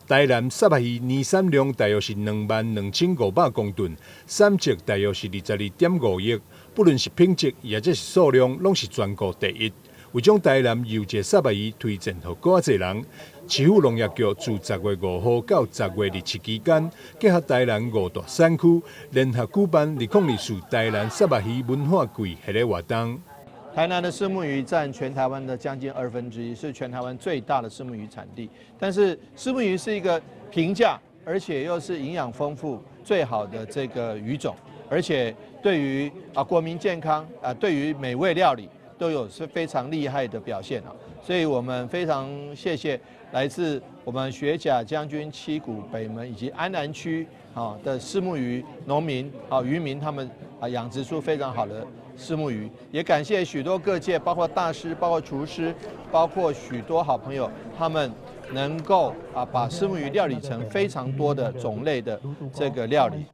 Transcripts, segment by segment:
台南虱目魚年產量大約是22,500公噸，產值大約是22.5億。不論是品質，抑者是數量，攏是全國第一。為將台南優質虱目魚推薦予閣較濟人，市府農業局自10月5號到10月27期間，結合台南五大產區，聯合舉辦2024台南虱目魚文化季系列活動。台南的虱目魚佔全台灣的將近1/2，是全台灣最大的虱目魚產地。但是虱目魚是一個平價，而且又是營養豐富、最好的這個魚種，而且對於國民健康啊，對於美味料理都有是非常厲害的表現啊。所以我們非常謝謝來自我們學甲、將軍、七股、北門以及安南區的虱目魚農民漁民，他們養殖出非常好的虱目魚，也感謝許多各界，包括大師、包括廚師、包括許多好朋友，他們能夠把虱目魚料理成非常多的種類的這個料理。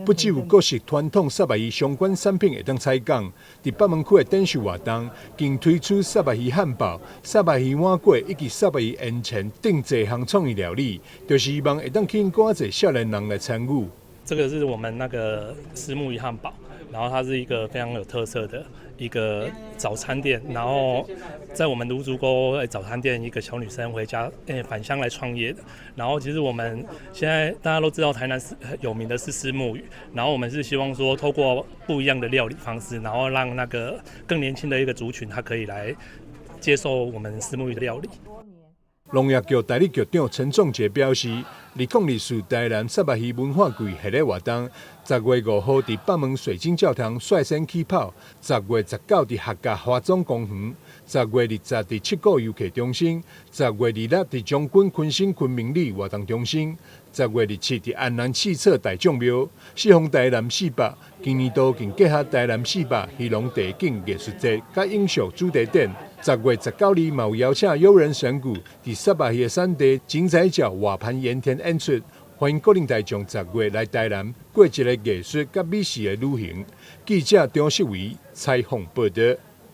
不只有各式傳統虱目魚相關產品會當採購，佇北門區的展示活動，更推出虱目魚漢堡、虱目魚碗粿以及虱目魚煙腸等濟項創意料理，就是希望會當吸引閣較濟少年人來參與。這個是我們那個虱目魚漢堡。然後它是一個非常有特色的一個早餐店，然後在我們蘆竹溝早餐店，一個小女生回家返鄉來創業的。然後其實我們現在大家都知道台南是有名的是虱目魚，然後我們是希望說透過不一樣的料理方式，然後讓那個更年輕的一個族群，他可以來接受我們虱目魚的料理。農業局代理局長陳仲杰表示，2024台南虱目魚文化季系列活動，10月5號佇北門水晶教堂率先起跑，10月19佇客家華總公園，10月20佇七股遊客中心，10月26佇將軍坤新昆明里活動中心，10月27佇安南四策大將廟，四方台南四百，今年度更結合台南四百漁農地景藝術節佮影像主題展。10月19日嘛有邀請優人神鼓佇虱目魚的產地井仔腳瓦盤鹽田演出，歡迎國內大眾十月來台南過一个藝術佮美食的旅行。記者張世維採訪報導。